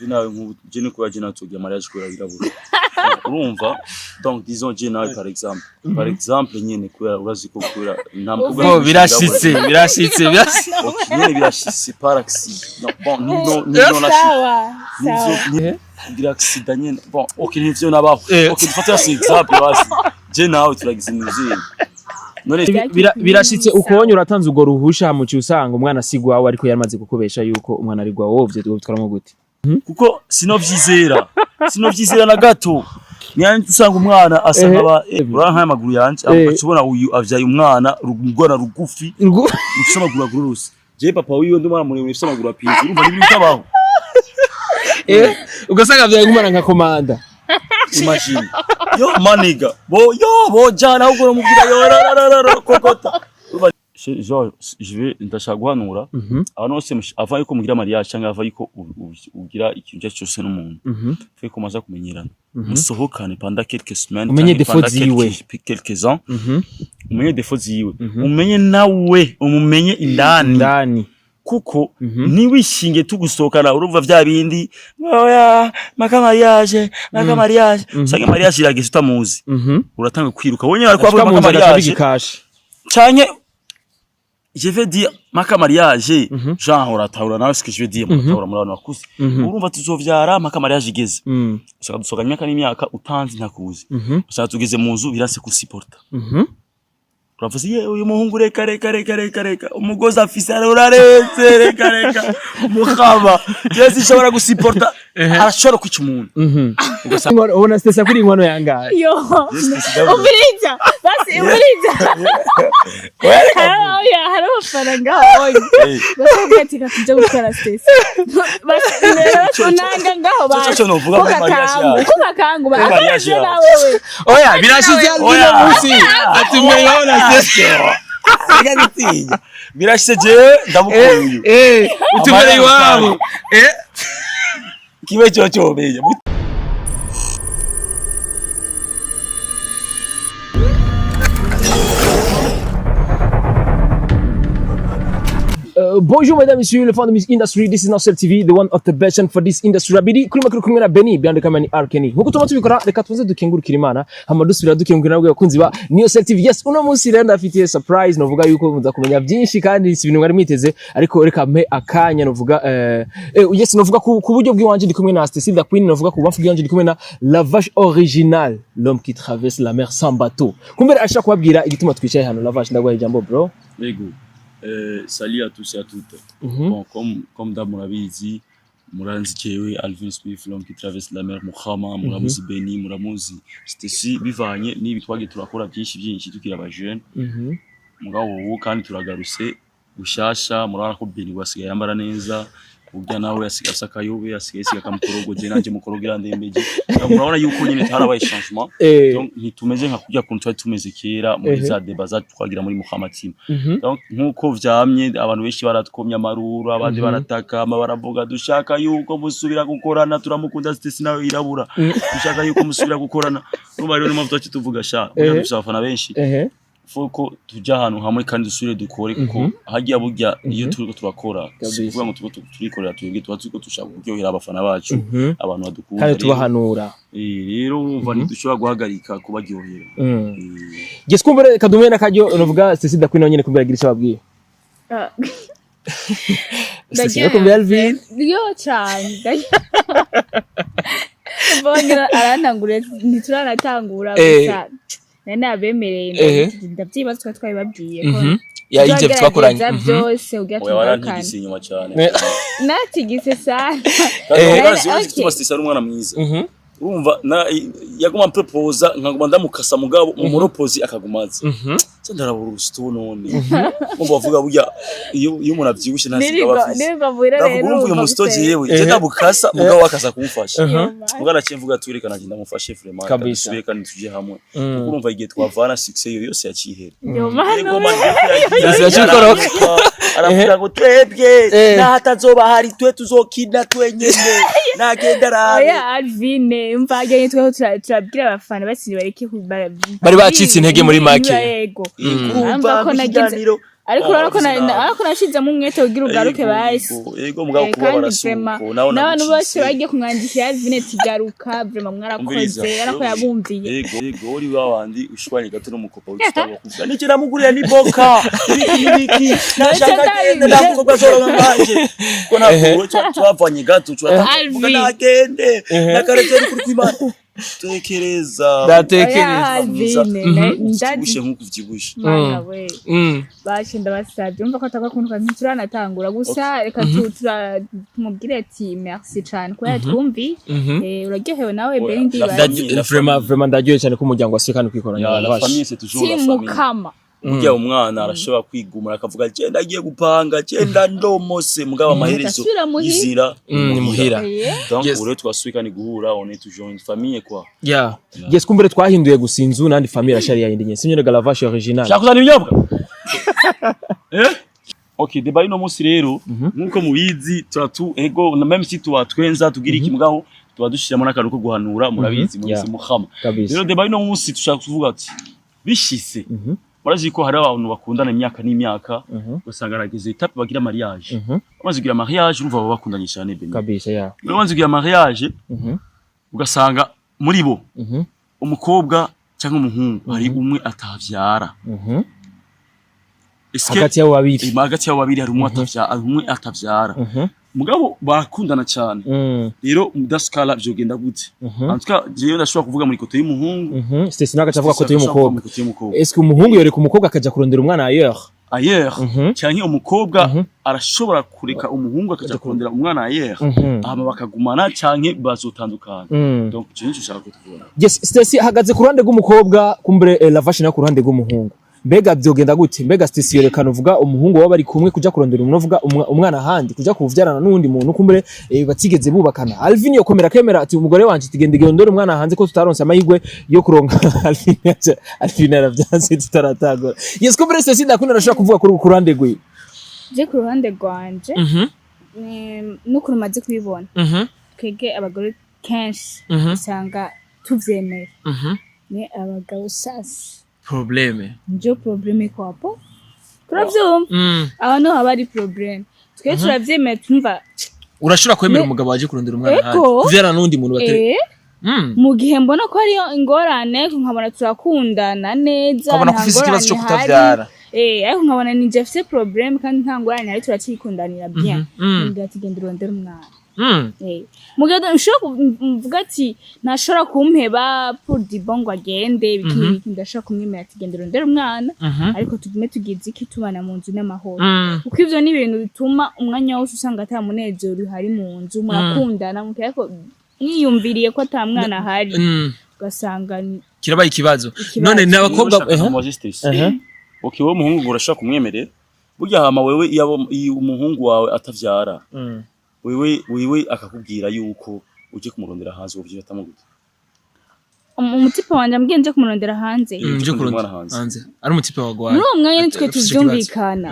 Je nawe nk'ubu, je ni kuba je nawe tugira mariage kubera birabura, urumva? Donc disons je nawe par exemple nyene, kubera urazi ko kubera nta mukobwa Bo birashitse, birashitse, birashitse. Ok, nyene birashitse par accident. Non, bon, ni non accident. Sawa sawa. Nivyo kugira accident nyene. Bon, ok, nivyo nabaho. Ok, dufate basi exemple, basi je nawe turagize imiziki none. Birashitse ukonye uratanze urwo ruhusha, mu gihe usanga umwana si gwawe, ariko yaramaze kukubesha yuko umwana ari gwawe, wowe ivyo bitwaramo gute? Kuko sinovyizera na gato. Niyo usanga umwana asa nkaba urabona nk'aya maguru yanje, ugaca ubona uyu avyaye umwana rugwana rugufi, ufise amaguru agororotse. Je papa wiwe ndi umwana muremure ufise amaguru apinze, urumva ni ibintu bitabaho. Ugasanga avyaye nk'umwana nka komanda. Imagine, yo maniga bo yo bojana, ahubwo uramubwira yo rararara kokota. Urumva, genre je vais ndashaka guhanura abantu bose avant yuko mugira mariage cyangwa avant yuko ugira ikintu icyo cyose n'umuntu, faut commencer kumenyerana, musohokane pendant quelques semaines, Umenye canke défauts pendant ziwe. quelques ans, umenye défauts ziwe, umenye nawe umumenye indani. Indani. Kuko ntiwishinge tugusohokana, urumva vya bindi, oya maka mariage, maka mariage, usanga mariage irageze utamuzi, uratanga kwiruka wowe nyine, ariko ashika avuga mu maka nzu agaca mariage bigikashe. Canke je vais dire maka mariage, genre uratahura nawe ce que je veux dire, muratahura muri abantu bakuze, urumva tuzovyara maka mariage igeze, usanga dusohoka imyaka n'imyaka utanzi ntakuzi, usanga tugeze mu nzu birase kusupporta, uravuze ye uyu muhungu, reka reka reka reka reka, umugozi afise urarenze, reka reka muhaba, je sinshobora gusupporta, arashobora kwica umuntu. Ugasanga Ubona Stacy kuri inkwano yangaye? Yo, umviriza basi, umviriza. Oya, hari amafaranga oya bashobora ati kuja gutwara Stacy, unanga ngaho. Cyo cyo novuga muri mariage yacu. Ko kakangu. Muri mariage yacu. Nawe. Oya, birashize Oya. uno munsi ati mwewe na Stacy. Reka gutinya, birashitse jewe ndamukuye uyu. Utumere iwabo. Kibe cyo cyomenya. Bonjour mesdames, messieurs, les fans de music industry. This is Nasser TV, the one of the best and for this industry. Rabidi, kuri makuru kumwe na Benny, behind the camera ni Arkeni. Nkuko tuma tubikora, reka tuze dukengurukira Imana, hama dusubira dukengurukira nabwo abakunzi ba Niyosel TV. Yes, uno munsi rero ndafitiye surprise, novuga yuko muza kumenya byinshi kandi si ibintu mwari mwiteze, ariko reka mpe akanya novuga yes, novuga ku buryo bw'iwanje ndi kumwe na Stacy the Queen, novuga ku bamfu bw'iwanje ndi kumwe na La Vache Original, l'homme qui traverse la mer sans bateau. Kumbe ashaka kubabwira igituma twicaye hano. La Vache, ndaguha ijambo, bro. Yego. Salut à tous et à toutes. Bon, comme d'hab, murabizi, muranzi jewe Alvin Smith, l'homme qui traverse la mer, Muhama, muramuzi Benny, muramuzi Stacy, bivanye n'ibi twagiye turakora byinshi byinshi tukiri aba jeune. Mugabo ubu kandi turagarutse gushasha, murabona ko Benny wasigaye yambara neza, burya nawe asigaye asa akayobe, asigaye asiga akamukorogo, je nanje mukorogo irandembeje. Donc, murabona yuko nyene harabaye changement. Donc ntitumeze nka kurya kuntu twari tumeze kera muri za débats zacu twagira muri Muhama team. Donc nkuko vyamye, abantu benshi baratkomya amaruru, abandi baratakama, baravuga dushaka yuko musubira gukorana, turamukunda Stacy nawe irabura, dushaka yuko musubira gukorana. Urumva rero niyo mpamvu twaciye tuvuga sha burya dufise abafana benshi, faut ko tuja ahantu hamwe kandi dusubire dukore, kuko harya burya iyo turiko turakora si kuvuga ngo turiko turikorera twebwe, tuba turiko dushaka kuryohera abafana bacu, abantu badukunda. Kandi Rero, tubahanura. Rero urumva ntidushobora guhagarika kubaryohera. Yes, kumbure kadume na karyo novuga Stacy the Queen nyene kumbere agira icyo ababwiye. Stacy no kumbere Alvin. Yo cyane. Mbonye arantangura, ntituranatangura gusa nari nabemereye, ndavyibaza twari twabibabwiye ko Ya ivyo twakoranye. tuzogerageza byose kugira Oya, tugarukane. warantigise inyuma cyane. Natigise sana. Kandi urazi igituma Stacy ari umwana mwiza, urumva yaguma amproposa nkaguma ndamukasa, mugabo mu moropozi akaguma aza, se ndarabura urusito none. Urumva bavuga burya iyo umuntu avyibushe nta siga aba nirirwa afise. Nirirwa muhira Ndavuga rero urumva uyu urumva musito gute? jewe je ndamukasa, mugabo akaza kumufasha, mugabo naciye mvuga tureka nanje ndamufashe vraiment. Kabisa. Dusubire kandi tuje hamwe, kuko urumva igihe twavana succès iyo yose yaciye ihera. Yo mana. Yego, man, Yose yaciye ikoroka. Aravuga ngo twebwe n'ahatazoba hari twe tuzokina twenyene, nagenda arabe. Oya Alvine, umva aganye tweho turabwira abafana bati bareke Bari bacitse intege muri make. Yego. Urumva Urumva ko nagize ikiganiro Ariko urabona ko Nabi. ariko nashizemo umwete kugira ugaruke basi. Yego, mugabo Eh, kuba kandi barasuko vraiment nawe n'abantu bose nagucitse. bagiye kumwandikira Alvin ati garuka, vraiment mwarakoze, Umviriza. ariko yabumviye. Yego, uri wawandi ushwanye gato n'umukopa w'igitabo kuvuga nicyo namugurira ni boka ibiki n'ibiki, nashaka agende, ndamukobwa azorana nanje ko ntabwo twavanye gato turatanga Alvin. nagende nakareteri kuri kwimana tekereza. Ndatekereza. Oya, Alvin, Uvyibushe nk'uko uvyibushe. Mana we. Bashe, ndabasabye, umva ko atagakunda, ntituranatangura gusa reka tumubwire ati merci cane kubera twumvi. Uraryohewe nawe? Oya, Beni, ndibaza. Vraiment, vraiment ndaryohewe cyane ko umuryango wasuye kandi kwikoranya. Ya, la Lavashe. famille, c'est toujours la famille. Timukama. Burya umwana arashobora kwigumura akavuga genda agiye gupanga, genda ndomose, mugabo amaherezo Asubira muhira. izira Ni muhira. Donc Yes. ubu rero twasuye kandi guhura, on est toujours une famille, quoi. Yeah. Yes, kumbure twahinduye gusa inzu, nandi famille irashari yayindi nyene. Simye ga Lavashe original. Shaka kuzana ibinyobwa. Eh? Ok, débat y'uno munsi rero, nkuko mubizi, turatu ego même si tubatwenza tugira iki, mugabo tuba dushiramo n'akantu ko guhanura, murabizi mwese muhama. Kabisa. Rero débat y'uno munsi tushaka kuvuga ati bishise, murazi ko hari abantu bakundana imyaka n'imyaka, ugasanga arageze étape bagira mariage. Bamaze kugira mariage, urumva baba bakundanye cyane, Beni. Kabisa, yeah. Bamaze kugira mariage, ugasanga muri bo umukobwa cyangwa umuhungu hari umwe atavyara. Eske Hagati y'abo babiri. Eh, hagati y'abo babiri hari umwe atavyara, hari umwe atavyara. Mugabo barakundana cyane. Rero mudaskala vyogenda gute? En tout cas, jewe ndashobora kuvuga muri côté y'umuhungu. Stacy nawe agaca avuga côté Ndashobora kuvuga y'umukobwa. muri côté y'umukobwa. Est-ce que umuhungu yoreka umukobwa akaja kurondera umwana ailleurs? Ailleurs, canke umukobwa arashobora kureka umuhungu akaja kurondera umwana ailleurs, hama bakagumana canke bazotandukana. Donc je nico nshaka ko tubona. Yes, Stacy ahagaze ku ruhande rw'umukobwa, kumbure Lavashe nawe ku ruhande rw'umuhungu. Mbega vyogenda gute? Mbega Stacy yerekana uvuga umuhungu waba bari kumwe kuja kurondera umuntu uvuga umwana ahandi, kuja kuvyarana n'uwundi muntu kumbure batigeze bubakana. Alvin yokomera kemera ati umugore wanje tugende gendore umwana hanze ko tutaronse amahirwe yo kuronka? Alvin Alvin aravyanse tutaratagura. Yes, kumbure Stacy ndakunda arashobora kuvuga kuri ku ruhande rwiwe. Je ku ruhande rwanje, n'ukuntu maze kubibona, twebwe abagore kenshi usanga tuvyemera, ni abagabo sasa Problème. njo problème kwapo, turavyumva, aho niho haba ari problème, twe turavyemera, tumva. Urashobora kwemera umugabo waje kurondera umwana Ego. hanze, kuvyarana n'uwundi muntu batari Mu gihe mbona ko hariyo ingorane, nkabona turakundana neza, Ukabona ko nta ufise ikibazo co ngorane ihari. kutavyara. Ariko nkabona ni je afise problème kandi nta ngorane ihari, turacikundanira bien, mbwira ati genda urondere umwana. Mu gihe nshobora mvuga ati ntashobora kumpeba pour du bon ngo agende ibiki n'ibiki, ndashobora kumwemera ati genda urondere umwana, ariko tugume tugize iki, tubana mu nzu n'amahoro, kuko ivyo ni ibintu bituma umwanya wose usanga ata munezero uhari mu nzu. Murakundana muke, ariko mwiyumviriye ko ata mwana ahari, ugasanga ni Kirabaye ikibazo. Ikibazo. None ni abakobwa Niba ushaka kumubaza Stacy. Okay, wowe umuhungu ngo urashaka kumwemerera burya, hama wewe iyo umuhungu wawe atavyara, wewe akakubwira yuko uje kumurondera hanze, wovyifatamo gute? Umutipe wanje ambwiye nje kumurondera hanze? Nje Kurondera kurondera umwana hanze. Hanze ari umutipe wagwaye. Muri uwo mwanya nitwe Afise ikibazo. tuvyumvikana.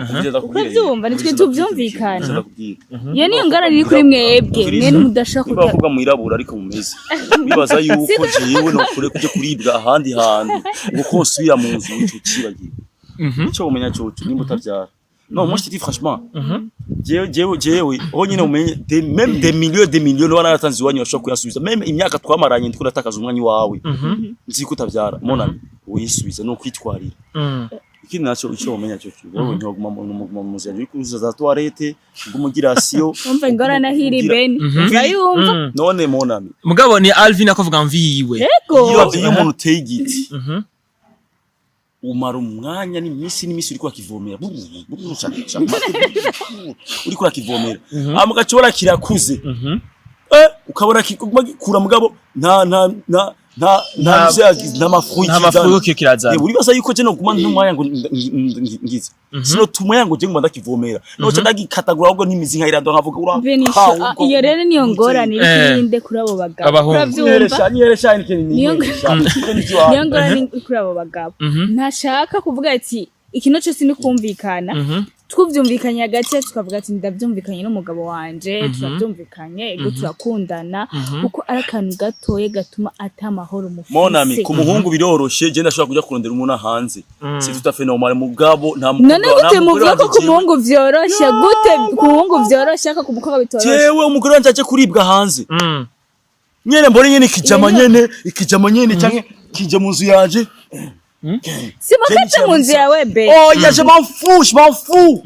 Uravyumva, nitwe tuvyumvikana. Ndakubwira. Iyo niyo ngorane iri kuri mwebwe, mwe nimudashobora Niba kuja abakobwa mwirabura ariko mumeze bibaza yuko jewe nokure kuja kuribwa ahandi hantu ngo ko nsubira mu nzu, ico cibagiwe. Ico umenya coco nimba utavyara, non, moi je te dis franchement, jewe aho nyine umenye même des millions, des millions noba naratanze iwanyu bashobora kuyasubiza, même imyaka twamaranye ndiko natakaza umwanya wawe, nzi ko utavyara, mon ami, uyisubiza no kwitwarira. Ikindi naco ico umenya cyo wewe ntiwaguma mu nzu yanjye uriko uzuza za toilette uguma ugira ration. Umva ingorane aho iri, Beni, urayumva? None mon ami, Mugabo ni Alvin akavuga mvi yiwe. Ego. Iyo umuntu uteye igiti, umara umwanya n'iminsi n'iminsi uriko urakivomera, uriko urakivomera, hama ugacobora kirakuze, ukabona kiguma gikura, mugabo nta nta mafu. Nta mafu yo kirazana. Uribaza yuko je noguma ntumwanya ngo ngize sinotuma ngo je nguma ndakivomera, noca ndagikatagura ahubwo n'imizi nkayirandura nkavuga ura. Benisho, iyo rero niyo ngorane iri kurinde kuri abo bagabo. Abahungu. Uravyumva? Nyeresha. Niyo ngorane iri kuri abo bagabo, ntashaka kuvuga ati ikintu cyose ni kumvikana. Twuvyumvikanye hagati yacu, tukavuga ati ndavyumvikanye n'umugabo wanje, turavyumvikanye, ego turakundana, kuko ari akantu gatoye gatuma ata amahoro mufise. Mon ami, ku muhungu biroroshe, je ndashobora kuja kurondera umuntu hanze, c'est tout à fait normal, mugabo nta mukobwa, None gute nta mugore muvuga ko wanje ku jewe. muhungu vyoroshe? Gute ku muhungu vyoroshe ariko ku mukobwa bitoroshe? Jewe umugore wanje aje kuribwa hanze nyene, mbone nyene ikijama, nyene ikijama nyene, canke kija mu nzu yanje. Simakaje mu nzu yawe be. Oya, je m'en fous, je m'en fous.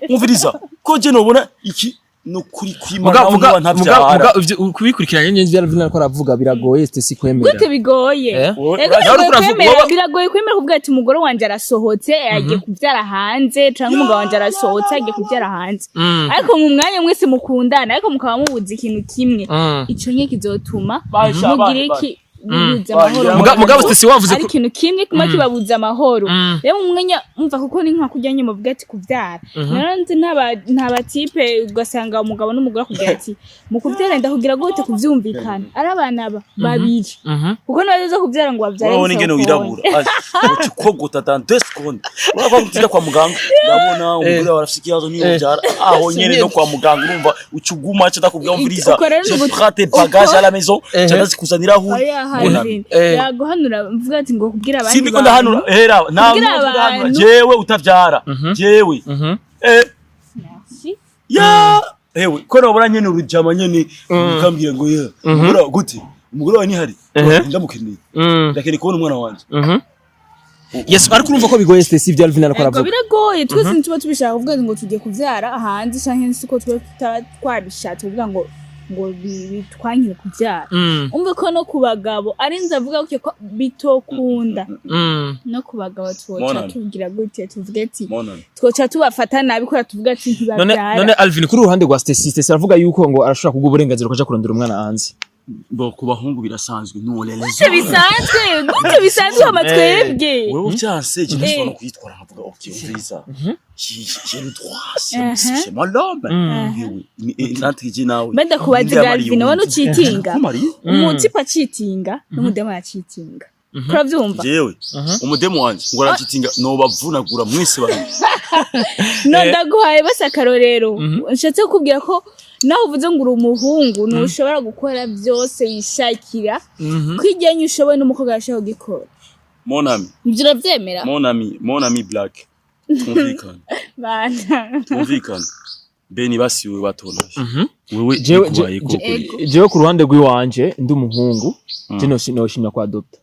Umviriza ko je nobona iki no kuri kwimana Muga naho muga ntuba muga ntavyara. Muga ivyo kubikurikiranye nyene ivyo Alvin ariko aravuga biragoye Stacy kwemera. Gute bigoye? Eh? Ego, Wowe- biragoye Uriko uravuga- kwemera, biragoye kwemera kuvuga ati umugore wanje arasohotse agiye kubyara hanze, canke umugabo wanje arasohotse agiye kubyara hanze. Ariko mu mwanya mwese mukundana, ariko mukaba mubuze ikintu kimwe, ico nye kizotuma Basha, mugira bye, iki bibuza Bye. amahoro. Mugabo Stacy wavuze Ari ko ikintu kimwe kuma kibabuza amahoro. Rero mu mwanya umva, kuko ni nka kurya nyuma uvuga ati kubyara, naranzi ntaba type ugasanga umugabo n'umugore akubwira ati mu kubyara ndakugira gute, kuvyumvikana ari abana babiri, kuko nibaza kubyara ngo babyare Urabona gusa ingene ukuntu. wirabura ukogota dans 2 secondes, urava kujya kwa muganga, ndabona umugore wawe arafise ikibazo niyo ubyara aho nyene no kwa muganga, urumva ucuguma aca ndakubwira umviriza, Uko rero je nubu- prends tes bagages à la maison, Eh. ndazikuzanira aho uri. Oya, Mon ami. Alvin, yaguhanura mvuga ati ngo kubwira abandi Sindiko ndahanura, hera nta Kubwira muntu ndahanura. abantu. Jewe utavyara, jewe Merci. Ya ewe, ko nabona nyene urujama nyene ukambwira ngo ye umugore wawe gute, umugore wawe ntihari, ndamukeneye, ndakeneye kubona umwana wanje. Yes, ariko urumva ko bigoye Stacy ivyo Alvin ariko Ego, aravuga. biragoye, twese ntituba tubishaka kuvuga ngo tugiye kuvyara hanze, canke siko tuba tutaba twabishatse kuvuga ngo bitwankire kuvyara. Umve ko no ku bagabo ari nzi avuga gutyo ko bitokunda, no ku bagabo twoca Monana. tugira gute, tuvuge ati Monana. twoca tubafata nabi kubera tuvuga ati None ntibavyara. none Alvin, kuri uruhande rwa Stacy, Stacy aravuga yuko ngo arashobora kuguha uburenganzira ukaja kurondera umwana hanze. Bo ku bahungu birasanzwe, none Gute bisanzwe? Gute bisanzwe hama twebwe? Wewe vyanse, je ndashobora no kuyitwara nkavuga ok, umviriza, j'ai le droit, c'est moi l'homme. Yewe nantrije nawe. Mbe ndakubaza, Ninde yamariye Galvin, wabona uwundi? ucitinga? Kumariye? Umutipe acitinga n'umudemu aracitinga, kuravyumva? Jewe umudemu wanje ngo arancitinga, nobavunagura mwese babiri. No ndaguhaye bose akarorero, nshatse kukubwira ko naho uvuze ngo uri umuhungu ntushobora gukora byose wishakira, kwijyanye ushoboye n'umukobwa arashobora kugikora. Mon ami. Ibyo uravyemera? Mon ami, mon ami Black, twumvikane. Bana. Twumvikane, Beni basiwe batonaje wewe Jewe bikubaye koko. Jewe ku ruhande rw'iwanje ndi umuhungu, je noshimya kwa adopta,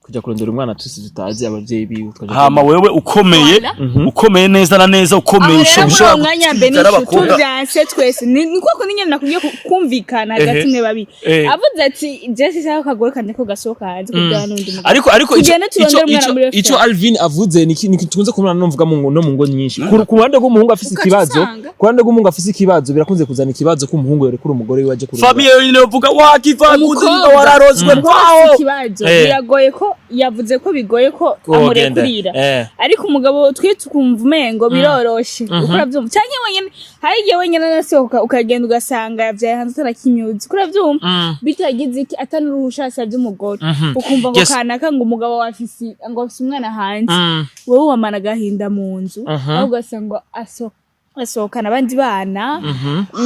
kuja kurondera umwana tusi tutazi abavyeyi biwe tukaja. Hama wewe ukomeye, Voilà. ukomeye neza na neza, ukomeye, Aho rero muri ushobora uwo mwanya gutwita Benishu n'abakobwa. tuvyanse twese, ni kwako ni nyene nakubwiye kumvikana hagati mwe babiri. Avuze ati je sishaka akagore kanje ko gasohoka hanze kubyara n'undi mugabo, Ariko ico Tugende turondere umwana muri ico restaurant. Alvin avuze ni tukunze kubona no mvuga no mu ngo nyinshi. Ku ruhande rw'umuhungu afise Ukaca ikibazo, usanga. ku ruhande rw'umuhungu afise ikibazo, birakunze kuzana ikibazo ko umuhungu yorekura umugore wiwe aje kurondera. Famille yonyine bavuga wakiva Umukobwa. wararozwe Umukobwa kwaho. afise ikibazo, biragoye ko yavuze ko bigoye ko amurekurira, ariko umugabo twe tukumva umengo biroroshe, uko uravyumva? Canke wenyene hari igihe wenyene anasohoka ukagenda ugasanga yavyaye hanze atarakinyuzi, uko uravyumva? Bitagize iki, atanuruhusha asavye umugore, ukumva ngo kanaka ngo umugabo wafise ngo afise umwana hanze, wowe wamana agahinda mu nzu, aho ugasanga asohokana abandi bana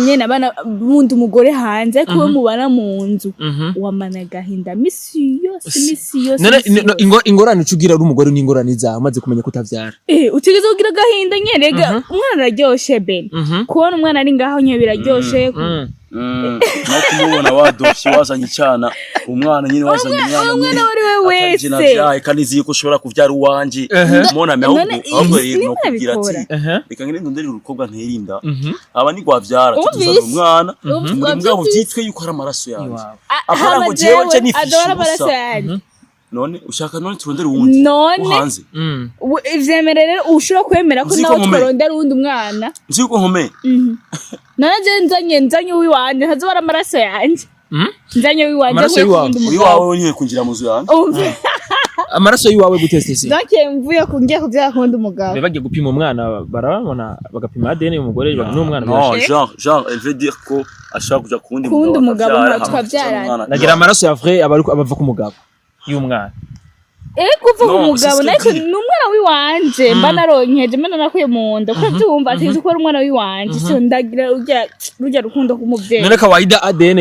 nyene, abana bundi umugore hanze, ariko we mubana mu nzu wamana agahinda misi yose, misi yose, None misi yose. Ingorane uca ugira uri umugore n'ingorane zawe umaze kumenya ko utavyara. Utigeze kugira agahinda nyene ga umwana araryoshe Ben, kubona umwana ari ngaho nyene biraryoshe. No kumubona wadovye wazanye icana umwana nyine, wazanye umwana Umwana nyine uwo ari we atari je wese. navyaye kandi nzi yuko ushobora kuvyara uwanje, mon ami. Ahubwo None ahubwo rero niba no kubwira ati nabikora. reka ngende ndondere urukobwa nterinda aba nigwavyara, Wumvise? tutuzana umwana Wumvise? tumuri mugabo vyitwe yuko ari amaraso yanje. Apana Hama ngo jewe nce jewe nifishe adora amaraso ubusa. yanje. None ushaka none turondere uwundi None wo hanze? Ivyemere rero, ushobora kwemera ko Nzi ko nawe nkomeye. tworondera uwundi mwana? Nzi yuko nkomeye. None je nzanye uwiwanje ntazobara amaraso yanje? Nzanye uwiwanje Amaraso mvuye ku y'iwawe. wundi Uyu mugabo. wawe niwe kwinjira mu nzu yanjye. Umve. Amaraso y'iwawe gute, Stacy? Donc mvuye ku ngiye kuvyara ku wundi mugabo. Bagiye gupima umwana barabona bagapima ADN y'umugore n'umwana. No, Birashika. genre elle veut dire ko ashaka kuja ku wundi Ku wundi mugabo, akavyara, tukavyarana. hama Nagira amaraso ya vrai aba ariko abava ku mugabo y'umwana. Ego, uvuga No, umugabo c'est ce ariko que ni umwana w'iwanje mba naronkeje, mba narakuye mu nda, kuko byumva ategetse ko ari umwana w'iwanje, so ndagira rujya rukundo k'umuvyeyi. None kawaida ADN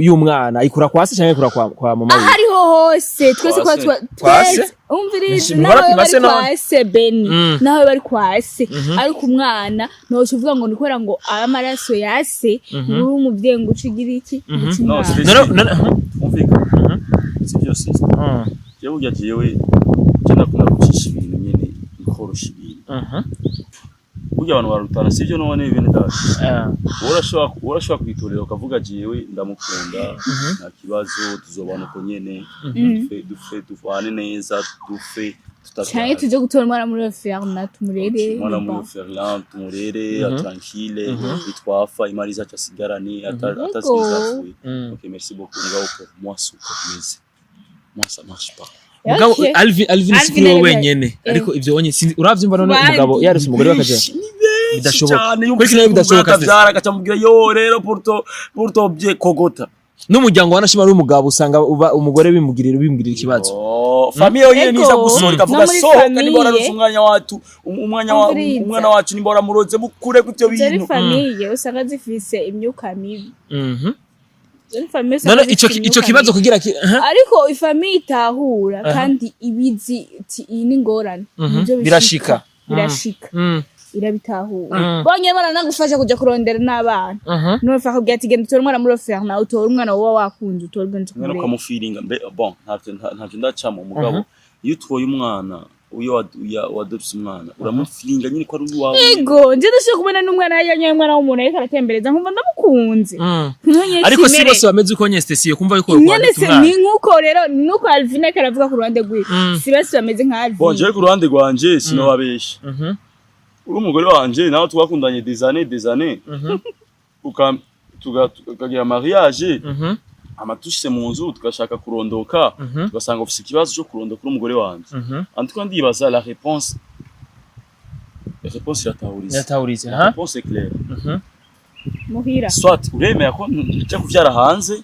y'umwana ikura kwa se canke ikura kwa mama wiwe? Ahariho hose twese Kwa kwa se. Kwa se? twese umvirize, Ni- nawe barapima bari se none? kwa se Beni, nawe bari kwa se, ariko umwana ntoca uvuga ngo ni kubera ngo abe amaraso ya se uri umuvyeyi ngo uce ugira iki, uce No, umwana. c'est None twumvikana, sivyo sister? Jewe burya jewe ndakunda gucisha ibintu nyene, bikorosha ibintu. Burya abantu barutana, sivyo none bene data? Urashobora kwitorera ukavuga: "Jewe ndamukunda, nta kibazo, tuzobana uko nyene, dufe dufane neza, dufe Canke tutavyara." tuje gutora umwana muri orphelinat tumurere. Umwana muri orphelinat tumurere tranquille, bitwafa imari zacu asigarane atazipfuye. Ok, merci beaucoup. Mugabo pour moi c'est uko bimeze, moi ça marche pas. Mugabo Okay. Alvin si Alvin kuri wowe rero- wenyene, ariko ivyo onye sinzi uravyumva none Bandi. umugabo yarese umugore bakaja Ni benshi Bidashoboka. cyane. Kuri kino bidashoboka, sis. Akavyara akacamubwira yo rero pourto bye kogota. N'umuryango wanashima ari umugabo, usanga uba umugore bimugirira ikibazo. Oh, famille yonyene Ego. niza gusohora ikavuga No muri sohoka famille. niba wararoze umwanya wacu, umwanya wa Umviriza. umwana wacu, nimba waramuroze mukure gutyo Izo ari bintu. famille usanga zifise imyuka mibi. Izo ni famille usanga None zifise ico imyuka kibazo mibi. kugira Ariko ifamille itahura kandi ibizi iti iyi ni ingorane. Nivyo. Birashika. Birashika, irabitahura bonyine, baranagufasha kuja kurondera n'abana. None bakubwira ati genda utore umwana muri orphelinat, utore umwana woba wakunze, utore ugenze Umwana kumurera. ukamufiringa mbe bon, ntavyo ndacamo. Mugabo iyo utoye umwana, iyo wadopse umwana, uramufiringa nyine ko ari uwawe. Ego, nje ndashobora kubona n'umwana yajyanye, umwana w'umuntu ariko aratembereza, nkumva ndamukunze. Nkonye Ariko si kimere. bose bameze uko nyene, Stacy, kumva yuko Nyene se ni nkuko rero nuko Alvin ariko aravuga ku ruhande rwiwe, si bose bameze nka Alvin. Bon, jewe ku ruhande rwanje sinobabesha, uri umugore wanje nawe twakundanye des années, des années, tukagira mariage, hama dushitse mu nzu tugashaka kurondoka, tugasanga ufise ikibazo cyo kurondoka uri umugore wanje, en tout cas ndibaza la réponse iratahuriza. Yatahurize. La Ha. réponse est claire. Muhira. Soit uremera ko nja kuvyara hanze,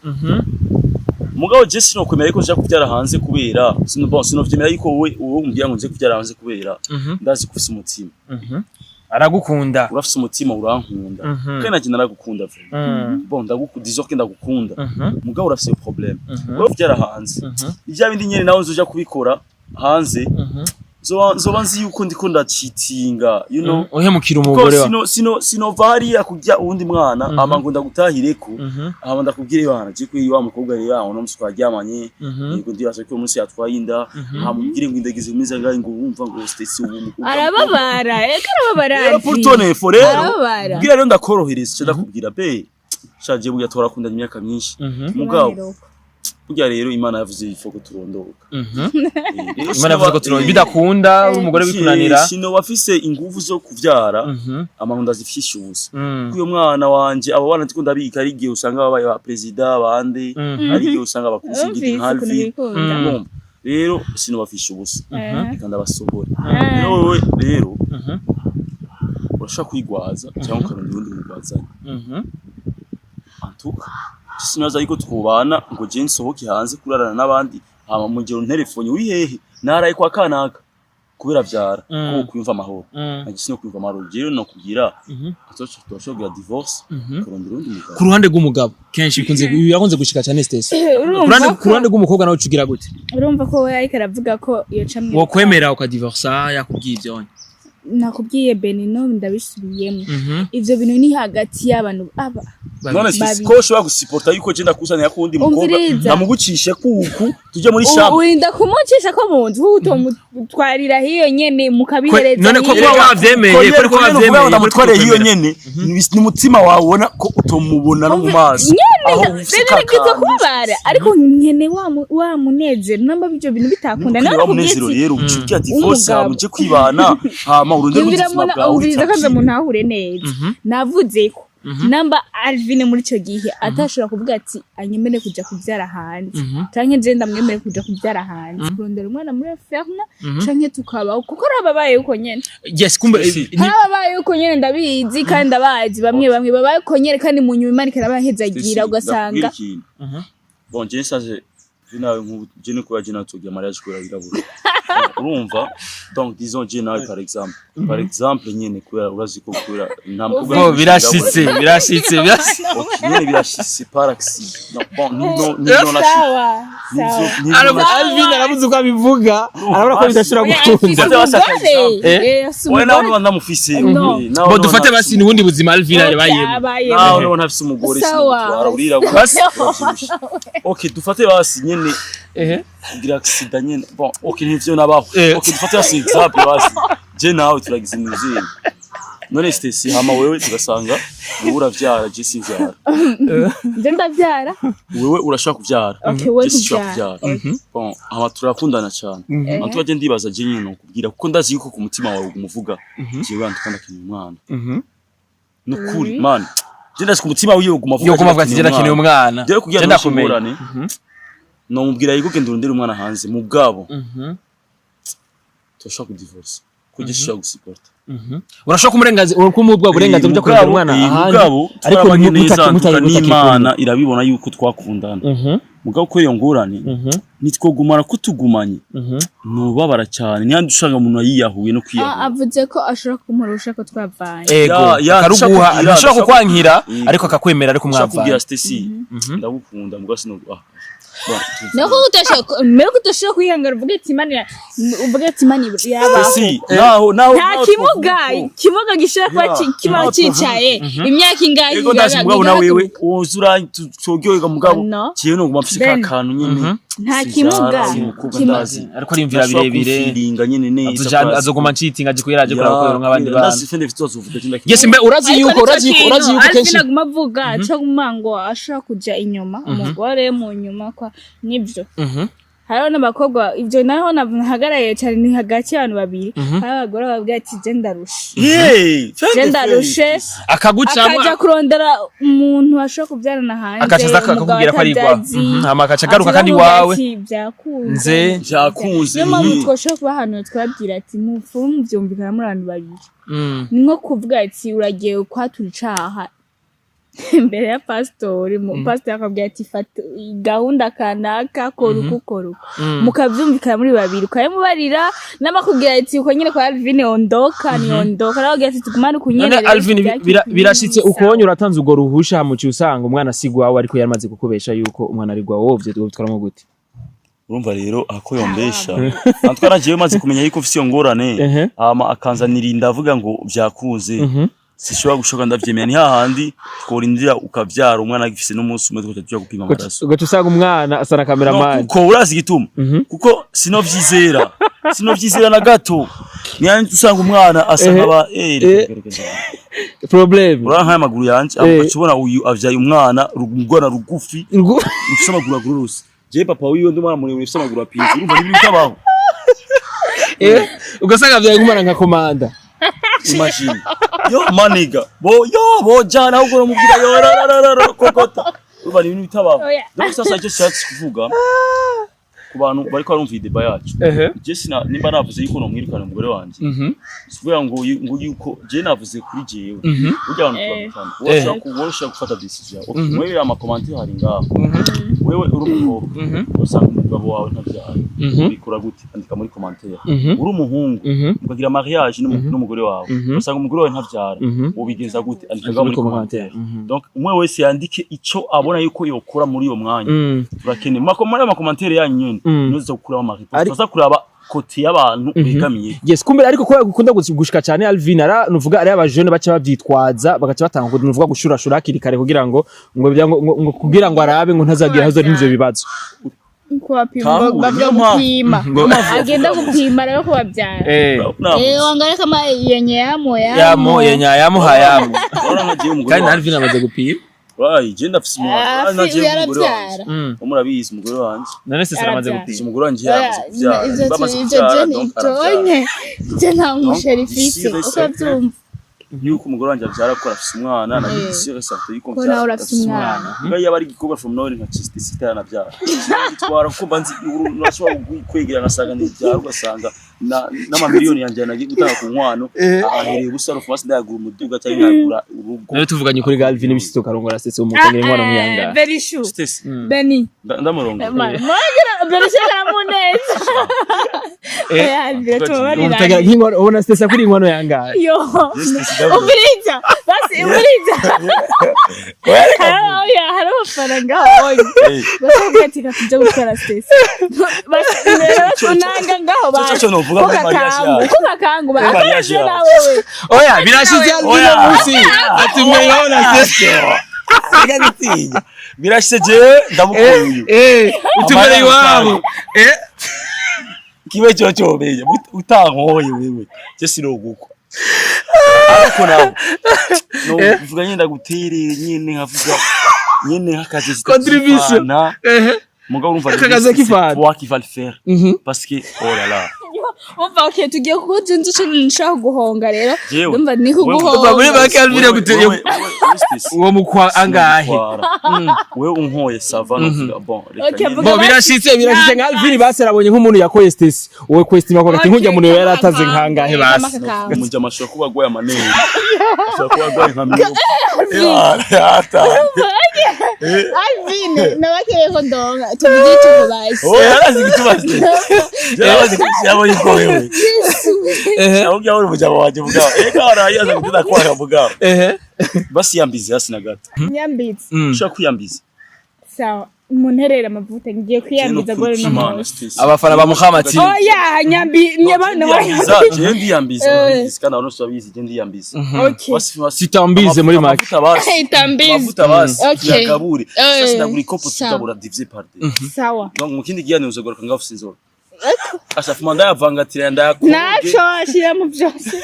mugabo je sinokwemera yuko nja kuvyara hanze kubera sino, bon, sinovyemera yuko wowe umbwira ngo nje kuvyara hanze kubera ndazi ko ufise umutima. Aragukunda. Urafise umutima, urankunda, kandi nanje naragukunda vraiment. Bon, ndagukunda, disons que ndagukunda, mugabo urafise problème, wowe uvyara hanze, ivya bindi nyene nawe nzoja kubikora hanze, nzoba nzi yuko ndiko ndacitinga. Uhemukira Kuko umugore wa sinova hariya kurya uwundi mwana, hama ngo ndagutahireko, hama ndakubwire bana je kuri wa mukobwa rero aho no musi twaryamanye, yego ndibaza ko uyu munsi yatwaye inda, hama umbwire ngo indageze imeze ngahe, ngo wumva ngo Stacy ubu mukobwa Arababara, eka arababara. Rero Alvin. pour ton info rero, Arababara. bwira rero ndakorohereza ico ndakubwira be shaje, burya twarakundanye imyaka myinshi, mugabo burya rero Imana yavuze ifo ko turondoka. Rero Imana yavuze ko turondoka bidakunda umugore bikunanira. Sinoba afise inguvu zo kuvyara, amahunda azifisha ubusa. Kuko uyo mwana wanje, abo bana ndiko ndabika, ari igihe usanga babaye ba perezida bande, ari igihe usanga bakuze igiti Umvise nka ukuntu Alvin. bikunda. Urumva? Rero sinobafisha ubusa, reka ndabasohora. Rero wewe rero urashobora kwigwaza cyangwa ukarondera uwundi mugwazanye. Antuka sinaza yuko twubana ngo je nsohoke hanze kurarana n'abandi, hama mu gihe unterefone uri hehe, naraye kwa kanaka kubera vyara, ko kwiyumva amahoro, nanje sino kwiyumva amahoro. Jewe no kugira turashobora kugira divorce, kurondera uwundi mugabo. Ku ruhande rw'umugabo kenshi bikunze, birakunze gushika cyane, Stacy. Urumva Ku ruhande rw'umukobwa nawe ucugira gute? Urumva ko we ariko aravuga ko iyo camwe. Wokwemera ukadivorsa yakubwiye ivyo? Nakubwiye Benino, ndabisubiyemo, ivyo bintu ni hagati y'abantu aba None Babi. ko ushobora gusiporta yuko je ndakuzanira ko uwundi mukobwa, Umviriza. ndamugucishe kuku tuje muri chambre? Urinda kumucisha ko mu nzu, kuko utomutwarira hiyo nyene mukabihereza None ko hiyo. kuba wavyemeye, ko Ko wavyemeye, ndamutwareye iyo nyene, ni umutima wawe ubona ko utomubona no mu maso. Nyene Aho ufise rero nibwiza kakantu. kubabara, ariko nkene wa munezero namba ivyo bintu bitakunda. Nukuri Nawe wa munezero nakubwiye rero ucugira divorce, Umugabo. hama uje kwibana, hama urondere Yumvira ubuzima muna bwawe uri umviriza kaza tranquille. muntahure neza. Navuze ko namba Alvin muri ico gihe atashobora kuvuga ati anyemere kuja kuvyara hanze, canke je ndamwemere kuja kuvyara hanze, kurondera umwana muri ferna, canke tukabaho, kuko hari ababaye uko nyene. Yes, kumbe Si, si. Hari ababaye uko nyene, ndabizi kandi ndabazi bamwe bamwe babaye uko nyene, kandi mu nyuma Imana ikarabahezagira ugasanga Ndakubwira ikintu. Bon, je nsaje Je nawe nk'ubu, je ni kuba je nawe tugira mariage kubera birabura, urumva? Donc disons je nawe par exemple nyene, kubera urazi ko kubera nta mukobwa Bo birashitse, birashitse, birashitse. Ok, nyene birashitse par accident. Non, bon, nivyo nashitse. Sawa sawa. Nivyo nashitse. Alvin arabuze uko abivuga, arabona ko bidashobora Oya, gukunda. afise Bose umugore. bashaka. Afise Oya, nawe umugore. niba ndamufise. No. Nawe Bo niba dufate ntafise. basi ni ubundi buzima Alvin Okay, yabayemo. abayemo. Nawe niba ntafise umugore, Sawa. sinamutwara, urirabura, Basi. uravyibushe. Ok, dufate basi nyene kugira accident nyene. Bon, ok, nivyo nabaho. Ok, dufate basi exemple, basi je nawe turagize imizini. None Stacy, hama wewe tugasanga wewe uravyara, je simvyara. Nje ndavyara. Wewe urashobora kuvyara, Okay, wewe je sinshobora kuvyara. kuvyara. Bon, hama turakundana cyane. En tout cas, je ndibaza je nyene nokubwira, kuko ndazi yuko ku mutima wawe umuvuga jewe antuka ndakeneye umwana. Nukuri man, je ndazi ku mutima wiwe uguma avuga. Yo kumavuga ati je ndakeneye umwana. Jewe kugira Je ngo ndakomeye. ingorane, nomubwira yuko genda urondere umwana hanze mu bwabo, turashobora kudivorce kuko je sinshobora gusuporta. Urashobora kumurenganzira, kumuha uburenganzira bwo kurondera umwana ahandi, mugabo ariko twarabanye neza, antuka mutakiri n'Imana irabibona yuko twakundana. Mugabo ko iyo ngorane nitwogumana, ko tugumanye nubabara cyane, niyo usanga umuntu yiyahuye no Ah, kwiyahura. Avuze ko ashobora kumurusha ko twavanye. Ego. Ya, akaruguha. ndashaka Ntashobora kukwankira, ariko akakwemera, ariko Nshaka kubwira mwavanye. Stacy ndagukunda, mugabo sino ah bon. Nako kudashobora, mbere kudashobora kwihangana, uvuge ati Imana, uvuge ati Imana yabaho. Stacy, naho Nta naho kimuga twovuga uko. kimuga gishobora kuba Ya, kiba naho cicaye imyaka ingahe? Ego, ndazi, mugabo na wewe wozura tworyoherwa, mugabo No. jewe noguma mfise ka Ben. kantu nyene. Nta Sivyara, kimuga. si umukobwa, ndazi. Ariko arimvira Ndashobora birebire. kumfiringa nyene neza. Azoja azoguma ncitinga aje kuyera aje kuraba ko nk'abandi bantu. Ndazi fende mfite azovuga je ndakira. Yes, mbe urazi yuko urazi yuko kenshi Alvin aguma avuga cyo guma ngo ashobora kuja inyuma umugore mu nyuma kwa nibyo. Hariho n'abakobwa, ibyo naho nahagaraye cyane ni hagati y'abantu babiri. Hariho abagore babwira ati je ndarushe, Yeee, je ndarushe, Akagucamo. Akaja kurondera umuntu ashobora kubyarana hanze, Akaca aza umugabo akakubwira ko ari igwawe. atazi. Hama agaca agaruka Ati kandi bamubwira iwawe. ati, byakunze. Nze. Byakunze. Niyo mpamvu twashobora kuba ahantu twabwira ati mupfu mubyumvikana muri abantu babiri. Ni nko kuvuga ati uragiye kwatura icaha imbere ya pasitori, pasitori akabwira ati fata gahunda kanaka, kora uku, kora uku, mukavyumvikana muri babiri, ukabimubarira n'amakubwira ati uko nyene kwa Alvin ondoka ni ondoka, nawe agira ati tugumane uku nyene. None Rero Alvin, birashitse sawa. ukonye uratanze urwo ruhusha, muci usanga umwana si gwawe, ariko yaramaze kukubesha yuko umwana ari gwawe, wowe ivyo bitwaramo gute? Urumva rero ako yombesha antwara, jewe maze kumenya yuko mfise iyo ngorane, hama akanzanira inda avuga ngo vyakunze, sishobora gushoka ndavyemera. Ni hahandi tworindira ukavyara umwana agifise n'umunsi umwe, tugaca tuja gupima amaraso. Ugaca usanga umwana asa na No, cameraman. Kuko urazi igituma, kuko sinovyizera, sinovyizera na gato. Ni usanga umwana asa nk'aba reka, reka, reka. Problem. Urabona nk'aya maguru yanje, ugaca ubona uyu avyaye umwana umwana rugufi, ufise amaguru agororotse. Jewe papa wiwe ndi umwana muremure ufise amaguru apinze, urumva n'ibintu bitabaho. Ugasanga avyaye umwana nka komanda. Imagine yo maniga bo yo bojana, ahubwo uramubwira yo ra ra ra ra kokota, urumva ni ibintu bitabaho. Oya. Donc sasa icyo nshatse kuvuga ku bantu bariko barumva iyi débat yacu, je sina nimba navuze yuko nomwirukana umugore wanje, sikuvuga ngo yuko je navuze kuri jewe. Burya abantu turabutana, wowe ushobora gufata décision. Okay, mwewe ama commentaire hari ngaho, wewe uri umukobwa usanga umugabo wawe ntavyara, ubikora gute? Andika muri commentaire. Uri umuhungu ukagira mariage n'umugore wawe, usanga umugore wawe ntavyara, ubigenza gute? Andika ngaho muri commentaire. Donc umwe wese yandike ico abona yuko yokora muri uyo mwanya. Turakeneye muri ayo ma commentaire yanyu nyene, nizo gukuramo ama réponse, tuza kuraba côté y'abantu begamiye. Yes, kumbe ariko ko gukunda gushika cyane, Alvin, ara nuvuga ari abajene baca bavyitwaza, bagaca batanga ngo nuvuga gushurashura hakiri kare kugira ngo kugira ngo arabe ngo ntazagira hazo n'ivyo bibazo. Kubapima. Tahura, Bavuga niyo mpamvu. gupima, agenda gupima rero kubabyara. Wangalie kama yenye yamo. Yamo yenye yamo hayamo. Urabona nka jewe umugore Kandi na wanje. Alvin amaze gupima. Wayi, je ndafise umwana. Ah, Urabona fi jewe umugore wanje. yarabyara. Murabizi umugore wanje. None se amaze Yarabyara. gupima. Umugore wanje Oya, yaramaze kuvyara. ivyo Nimba amaze ivyo kuvyara, je donc aravyara. ntitonye je nta musheri ifise. Sûr et Uko certain. abyumva. Yuko umugore wanje avyara ko arafise umwana, na sûr et certain yuko Ko mvyara nawe urafise umwana. Mbwa yaba ari igikorwa from nowhere nka Chiste yaranavyara, gitwara kuko mba nzi urashobora kwegera ngasanga ntivyara, ugasanga N'amamiliyoni yanje nagiye gutanga ku nkwano ahereye ubusa, rufu ndayagura umuduga cyangwa nkagura urugo. Nayo tuvuganye kuri Galvin, bishitse ukarongora Stacy, umutangira inkwano nk'iyanga? Very sure. Stacy Benny. Ndamurongora. Mwagira Berishu karamuneza. Oya, biratubabarira. Umutangira nk'inkwano, ubona Stacy akuri inkwano yangahe? Yo. Umviriza. Basi umviriza. Oya, hari amafaranga wabonye. Bakavuga ati kuja gutwara Stacy. Basi unanga ngaho basi. Cyo novuga muri mariage yawe. Kuko kakangu ba. Muri mariage yawe. Na wewe. Oya, birashize Alvin. Oya. Munsi ati mweona Stacy. Reka gutinya, birashyize, jewe ndamukunda uyu. Utumere iwabo. Kibe cyo cyomenya utankoye wewe, je sinogukwa, ariko nawe no kuvuga nyine ndaguterere nyine, nkavuga nyine nk'akazi. Contribution. Mugabo urumva Akakazi k'ifanta. Toi qui va le faire, parce que oh là là. Umva, okay, tugiye kuko inzu cyo nshaka guhonga rero. Jewe. Ndumva ni Umva, muri kuguhonga. make Alvin Wewe, wewe, Stacy, uwo mukwa angahe? sinogutwara. Wewe unkoye, ça va, novuga bon, reka Okay, nyine. vuga. Bo, birashitse nka Alvin basi arabonye nk'umuntu yakoye Stacy, wowe kwestima ko ati nkujya muntu yari ataze nkangahe basi? Umujama ashobora kuba agwaye amaneri, ashobora kuba agwaye nka mirongo ata. Alvin, nabakereye ko ndonga. Tuvuge icyo basi. Oh, yarazi gituma Stacy, yarazi yabonye ko wewe ahubwo yabonye umujama wanje mugabo eka warayaza gutenda kwaka mugabo. Basi yambize hasi na gato. Nyambitse. Ushobora kwiyambiza. Sawa. Munterere amavuta, ngiye kwiyambiza gore no munsi. Abafana ba Muhammad. Oya, nyambi nyabana. Ndiyambiza, je ndiyambiza, urabizi kandi abantu bose babizi, je ndiyambiza. Okay. Basi basi. Sitambize muri make. Amavuta basi. Itambize. Amavuta basi. Okay. Tuyagabure. Sasa ndagura ikopo, Sawa. tugabura divisé par deux. Sawa. Donc mu kindi kiganiro uzogaruka ngaho ufise inzoga. Asa fuma ndayavangatira ndayakoroge. Naco ashiramo byose.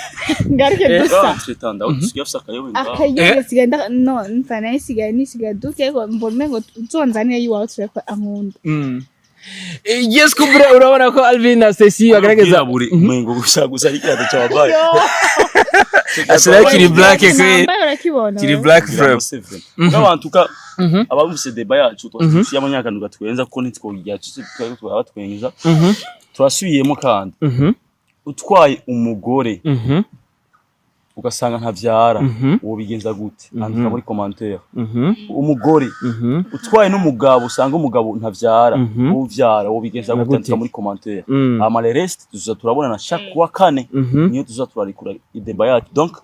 Ngaruke dusa. Entre-temps usigaye ufise akayobe ngaho. Akayobe sigaye no mfa nayo sigaye nisigaye duke, ariko mbona umengo uzonzanire yiwawe tureko ankunda. Yes, kumbure urabona ko Alvin na Stacy bagaragaza buri umengo gusa gusa ari kirato cyambaye. Ashira kiri black kwe. Nambaye urakibona. Kiri black frame. N'abantu ka abumvise débat yacu, twasubiyemo nyakantu gatwenza kuko ntitwogira twaba twenza. Turasubiyemo kandi: utwaye umugore ugasanga ntavyara, wobigenza gute? Andika muri commentaire. Umugore utwaye n'umugabo usanga umugabo ntavyara, uvyara, wobigenza gute? Gute? Andika muri commentaire. Hama le reste tuza turabonana chaque kuwa kane, niyo tuza turarikura i débat yacu. Donc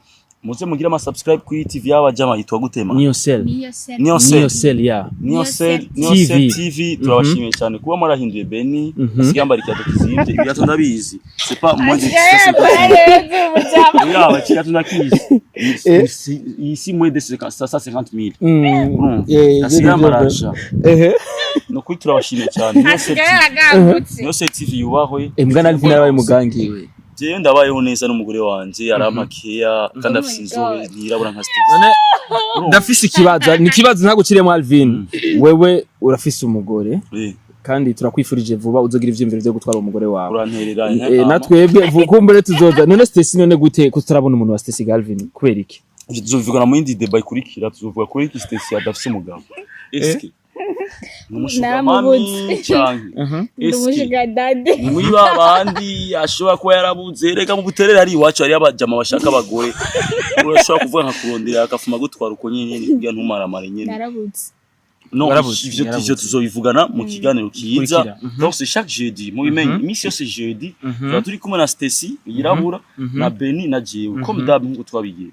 muze mugire ama subscribe kuri TV y'abajama yitwa gutema? Niyo sel. Niyo Niyo Sel. Sel ya. Niyo Sel, Niyo TV. Sel TV. Turabashimiye cyane kuba mwarahinduye Beni, asigaye yambara ikirato kizimvye. Ibirato ndabizi, c'est pas moins de 150. Yaba ikirato ndakizi ici, moins de 150 000. Urumva asigaye yambara aja. No kuri turabashimiye cyane, Niyo Sel TV, Niyo Sel TV yubahwe. Imbwa na Alvin yarabaye mugangi. Jewe ndabayeho neza n'umugore wanje, arampakeya kandi Oh afise my inzobe, God. ntiyirabura nka Steve. None ndafise ikibazo, ni ikibazo ntaguciremo Alvin. Wewe urafise umugore kandi turakwifurije vuba uzogira ivyiyumviro vyo gutwara umugore wawe. Uranterera. Natwebwe kumbure tuzoza. None Stacy, none gute ko tutarabona umuntu wa Stacy Galvin, kubera iki? Ivyo tuzovugana mu yindi débat ikurikira. Tuzovuga kuri iki Stacy adafise umugabo. Eske ni umu sugar mummy Naramubuze. canke Ndi eske umu sugar daddy. ni muri ba bandi ashobora kuba yarabuze? Reka mu buterere hari iwacu hariyo abajama bashaka abagore, urashobora kuvuga nka kurondera akafuma gutwara uko nyene kugira ntumaramare nyene. Narabuze. No. Warabuze, Ivyo yarabuze. ivyo tuzobivugana mu kiganiro kiza. Gikurikira. Donc c'est chaque jeudi, mubimenye, iminsi yose jeudi tuba turi kumwe na Stacy yirabura na Benny na jewe, comme d'hab, nkuko twabigiye.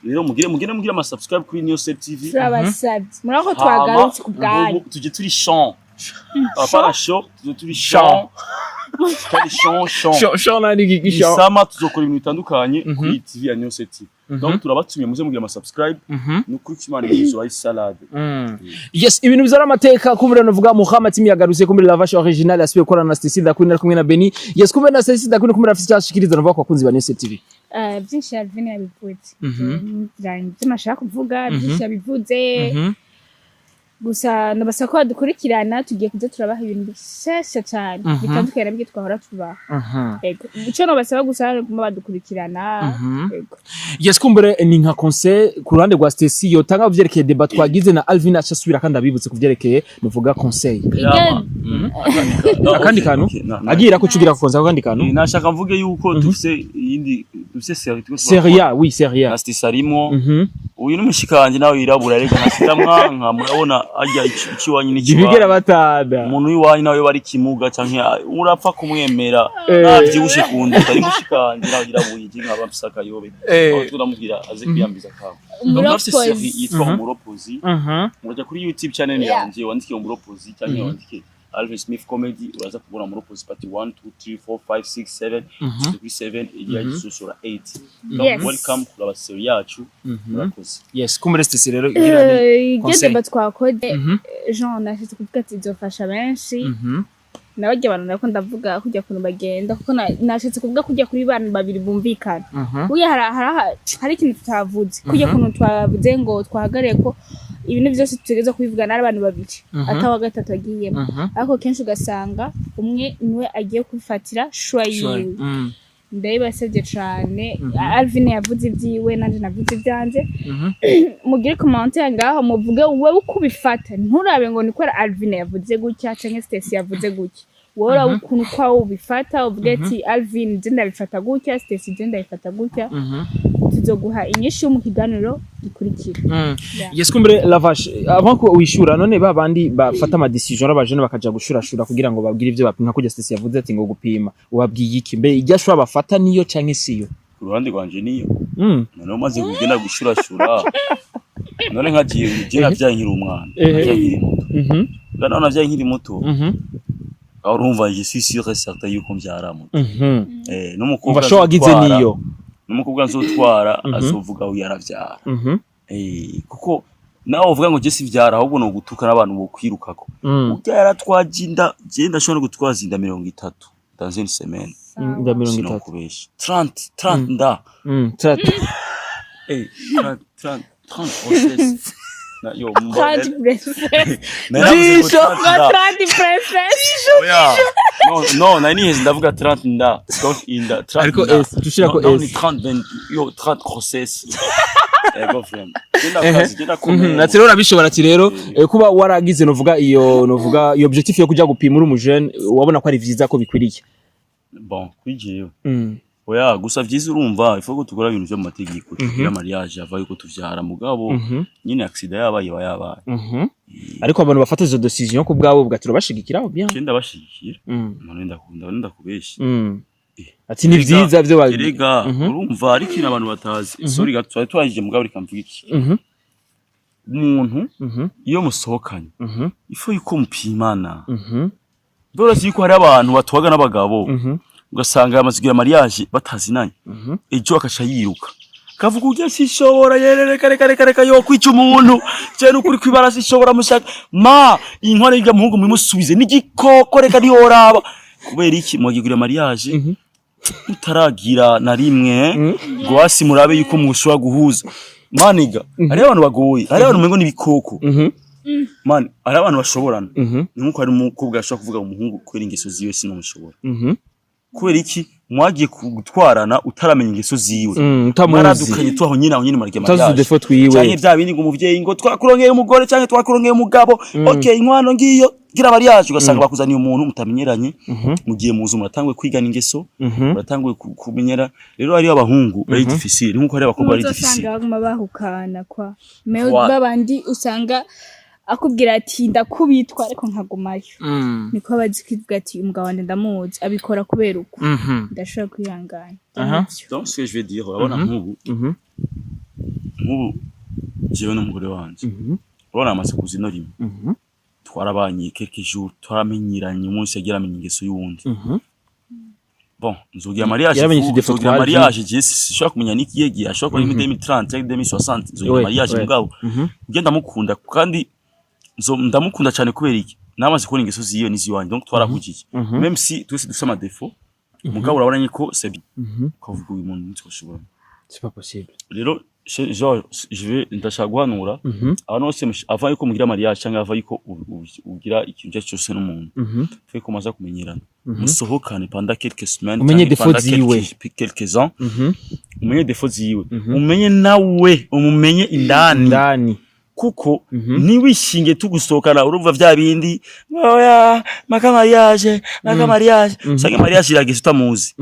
Rero mugire ama subscribe kuri New Step TV. Turabasabye murako Hama, twagarutse ku bwanyu. ubu tujye turi champ, apana show, tujye turi champ kandi champ champ. Sean nani gigisha. Isama tuzokora ibintu bitandukanye kuri TV ya New Step TV. Donc turabatumiye, muze mugira ama subscribe. Ni ukuri ko Imana izuba ari salade. Yes, ibintu bizara amateka. Kumbure novuga Muhammad Timi yagarutse, kumbure la vache originale asubiye gukorana na Stacy da Queen ari kumwe na Benny. Yes, kumbe na Stacy da Queen kumbe afite cyashikiriza novuga ku bakunzi ba New Step TV. Byinshi Alvin yabivuze. Ibyo nashaka kuvuga byinshi yabivuze. Gusa ndabasaba ko badukurikirana, tugiye kuza turabaha ibintu bishasha cane bitandukanye nabyo twahora tubaha. Ego, ico nobasaba gusa ni kuguma badukurikirana. Ego. Yes, kumbure ni nka conseil ku ruhande rwa Stacy yotanga vyerekeye débat twagize na Alvin, aca asubira kandi abibutse kuvyerekeye nuvuga conseil. Yama. Akandi kantu agira ko cugira ko conseil, akandi kantu. Nashaka mvuge yuko dufise iyindi, dufise série turiko Série A, oui, série A. na Stacy arimwo. Uyu ni mushikanje nawe yirabura, rega nka murabona arya ikiwanyu ni Ntibigera batana. Umuntu w'iwanyu nawe bari kimuga canke urapfa kumwemera navyibushe kunduta, ari mushikanje nawe yirabuye, je nkaba mfise akayobe. Aho turamubwira aze kwiyambiza kawe. Donc ndafise série Umuropozi. yitwa Umuropozi. Muraja kuri YouTube channel yanje, wandike Umuropozi canke wandike Alvin Smith Comedy, uraza kubona Umuropozi part 1, 2, 3, 4, 5, 6, 7 kuri 7 igiye gisohora 8. Donc welcome kuraba série yacu, murakoze. Yes, kumbure Stacy rero igira ni Iryo conseil. débat twakoze, Jean nashatse kuvuga ati izofasha benshi nabarya abantu nako ndavuga kujya kuntu bagenda, kuko nashatse kuvuga kujya kuri bantu babiri bumvikana. Burya hari ikintu tutavuze, kujya kuntu twavuze ngo twahagarariye ko ibintu byose tutegerezwa kubivugana ari abantu babiri, atawa gatatu agiyemo. Ariko kenshi ugasanga umwe niwe agiye kubifatira choix yiwe. Ndabibasabye cane, Alvin yavuze ibyiwe, nanje navuze ivyanje. Mugire commentaire ngaho, muvuge wewe uko ubifata. Nturabe ngo ni kubera Alvin yavuze gutya canke Stacy yavuze gutya. Wowe uraba ukuntu kwawe ubifata, uvuge ati: "Alvin, je ndabifata gutya, Stacy, je ndabifata gutya." Tuzoguha inyishu mu kiganiro gikurikira. Yeah. Yes, kumbure Lavash, avant ko wishura, none ba bandi bafata ama décision abajene bakaja gushurashura kugira ngo babwire ivyo bapima, kujya Stacy yavuze ati ngo gupima, ubabwiye iki? Mbe irya shura bafata niyo canke siyo? Ku ruhande rwanje niyo. Noneho umaze kugenda gushurashura, none nka jewe, je navyaye nkiri umwana, navyaye nkiri muto. Nga naho navyaye nkiri muto, aho urumva je suis sûr et certain yuko mvyara muto. N'umukobwa Umva show wagize niyo. N'umukobwa nzotwara azovuga uyu yaravyara. Kuko nawe uvuga ngo je sivyara, ahubwo no gutuka n'abantu bokwirukako. Urya yaratwaje inda, je ndashobora no gutwaza inda 30 dans une semaine. Inda 30? Sinokubesha, 30, 30 nda. 30, 30, 30 grossesse. Na yo 30 princess. Naravuze ngo 30 nda. 30 princess. Oya. No, no, nari niheze ndavuga 30 nda. Donc inda 30 Ariko nda. S, tushirako No, no, S. ni 30, 20, yo 30 grossesse. Ego frère. Genda kazi, genda komeye. Ati rero urabishobora, ati rero kuba waragize novuga iyo objectif yo kuja gupima uri umujene, wabona ko ari vyiza, ko bikwiriye. Bon, kuri jewe. Oya, gusa vyiza urumva, il faut ko tukora ibintu vyo mu mategeko, tugira mariage ava yuko tuvyara, mugabo nyine accident yabaye iba yabaye. Ariko abantu bafata izo décision ku bwabo bwa bashigikira bien. Je ndabashigikira. None ndakunda, ndakubesha. Ati ni vyiza vyo Erega urumva ari ikintu abantu batazi. Sorry gato, twari twahije, mugabo reka mvuge iki. Umuntu iyo musohokanye, il faut yuko mupimana. Ndora yuko hari abantu batwaga n'abagabo, ugasanga yamaze kugira mariage batazinanye, ejo akaca yiruka kavuga ujya sishobora, yere reka reka reka reka, yo kwica umuntu je nukuri kwibara sishobora mushaka ma inkware yiga muhungu muyimusubize n'igikoko, reka ntiyoraba. Kubera iki mwagiye kugira mariage mutaragira na rimwe ngo hasi murabe yuko mushobora guhuza? Maniga, hariho abantu bagoye, hariho abantu umengo n'ibikoko. Man, hariho abantu bashoborana. Ni nkuko hari umukobwa ashobora kuvuga umuhungu kubera ingeso ziwe sinamushobora. Kubera iki mwagiye gutwarana utaramenya ingeso ziwe? Utamuzi. Mwaradukanye tu aho nyine, aho nyine muragiye Utazi mariage. udefo twiwe. Canke vya bindi ngo umuvyeyi ngo twakurongeye umugore canke twakurongeye umugabo, okay, inkwano ngiyo, gira mariage, ugasanga bakuzaniye umuntu mutamenyeranye. Mugiye muzu, muratanguye kwigana ingeso, muratanguye kumenyera. Rero hariho abahungu bari difficile, nkuko hari abakobwa bari difficile. Uzosanga baguma bahukana kwa mais Wa- babandi usanga akubwira ati ndakubitwa ariko nkagumayo, niko bazi kwivuga ati umugabo wanje ndamuzi abikora kubera uko ndashobora kwihangana. Nivyo. Donc ce que je vais dire, urabona nk'ubu nk'ubu jewe n'umugore wanje, urabona amaze kuza ino rimwe, twarabanye quelques jours, twaramenyeranye, umunsi yagira amenya ingeso y'uwundi. Bon, nzogira mariage Yaramenye vuba, utudefo nzogira twaje. mariage, je sinshobora kumenya n'ikihe gihe, ashobora kuba ari muri 2030 cyangwa 2060 nzogira mariage. Mugabo njye ndamukunda kandi ndamukunda cyane. Kubera iki? Namaze kubona ingeso ziwe n'iziwanjye, donc twarahujije, même si twese dufise ama défauts. Mugabo urabona ko c'est bien, ukavuga uyu muntu ntitwoshobora. C'est pas possible. Rero Genre, je vais, ndashaka guhanura abantu bose avant yuko mugira mariage cyangwa avant yuko ugira ikintu icyo ari cyo cyose n'umuntu, faut commencer kumenyerana, musohokane pendant quelques semaines, Umenye canke défauts pendant ziwe. quelques ans, umenye défauts ziwe, umenye nawe umumenye indani, Indani. Kuko ntiwishinge tugusohokana, urumva vya bindi, oya, maka mariage, maka mariage, usanga mariage irageze utamuzi,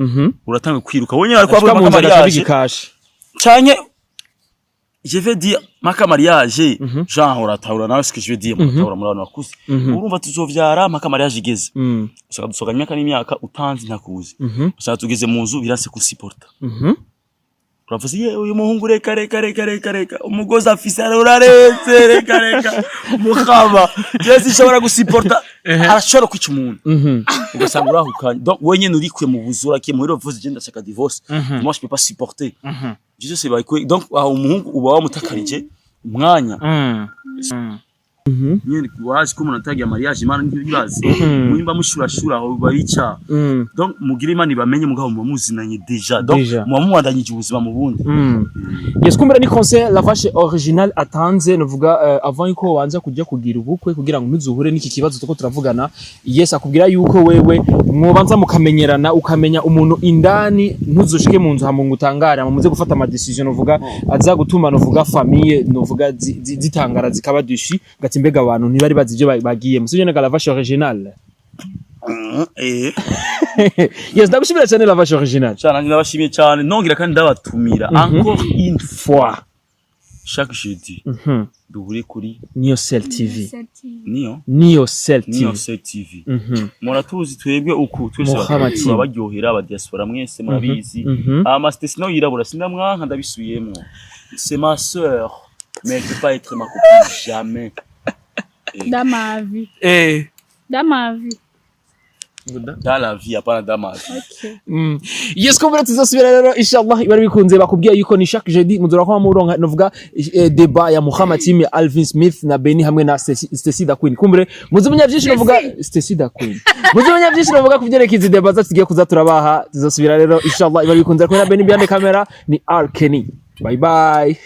uratanga kwiruka wenyine, ariko ashika avuga mu maka nzu agaca mariage bigikasha. Canke je vais dire maka mariage, genre uratahura nawe ce que je veux dire, muratahura muri abantu bakuze, urumva tuzovyara maka mariage igeze, usanga dusohoka imyaka n'imyaka utanzi ntakuzi, usanga tugeze mu nzu biranse kusupporta, uravuze ye uyu muhungu, reka reka reka reka reka, umugozi afise urarenze, reka reka muhaba, je sinshobora gusupporta, arashobora kwica umuntu, ugasanga urahukanye. Donc wenyene urikuye mu buzura kiye muhira, uvuze je ndashaka divorce, moi je peux pas supporter. Je sais pas quoi. Donc aho umuhungu uba wamutakarije umwanya nyene, wazi ko umuntu atagiye mariage, Imana ntibibazi mwimba mushurashura aho bayica. Donc mugire Imana ibamenye, mugabo muba muzinanye déjà, donc Déjà. muba mubandanyije ubuzima mu bundi. Yes, kumbura ni conseil La Vache Original atanze, nuvuga avant yuko wanza kujya kugira ubukwe, kugira ngo ntuzuhure n'iki kibazo tuko turavugana. Yes, akubwira yuko wewe mwobanza mukamenyerana, ukamenya umuntu indani, ntuzushike mu nzu hama ngo utangare, hama muze gufata ama décision, nuvuga aza gutuma, nuvuga famille, nuvuga zitangara zikaba dushi gati mbega abantu ntibari bazi ibyo bagiyemo, sivyo nega La Vache Original? Yes, ndagushimira cyane, La Vache Original. Cyane, ndabashimiye cyane, nongera kandi ndabatumira encore une fois, chaque jeudi duhure kuri Niyo Cell TV. Niyo Niyo Cell Niyo TV. Cell TV. Muratuzi twebwe uku twese, Muhammad Team. turabaryohera aba diaspora mwese murabizi. Ama Stacy nawe yirabura, sindamwanka, ndabisubiyemwo, c'est ma sœur, mais elle peut pas être ma copine, jamais. Dans ma vie. Dans ma vie. Dans la vie, hapana dans ma vie. Okay. Yes, kumbura tuzosubira rero inshallah ibari bikunze. Bakubwiye yuko ni chaque jeudi muzora ko muronka, novuga débat ya Muhammad Team ya Alvin Smith na Benny hamwe na Stacy da Queen. Kumbure muzumenya byinshi, novuga Stacy da Queen. Muzumenya byinshi, novuga kuvyerekeza izi débat zacu tugiye kuza turabaha. Tuzosubira rero inshallah ibari bikunze. Kumwe na Benny behind the camera ni R Kenny. Bye bye.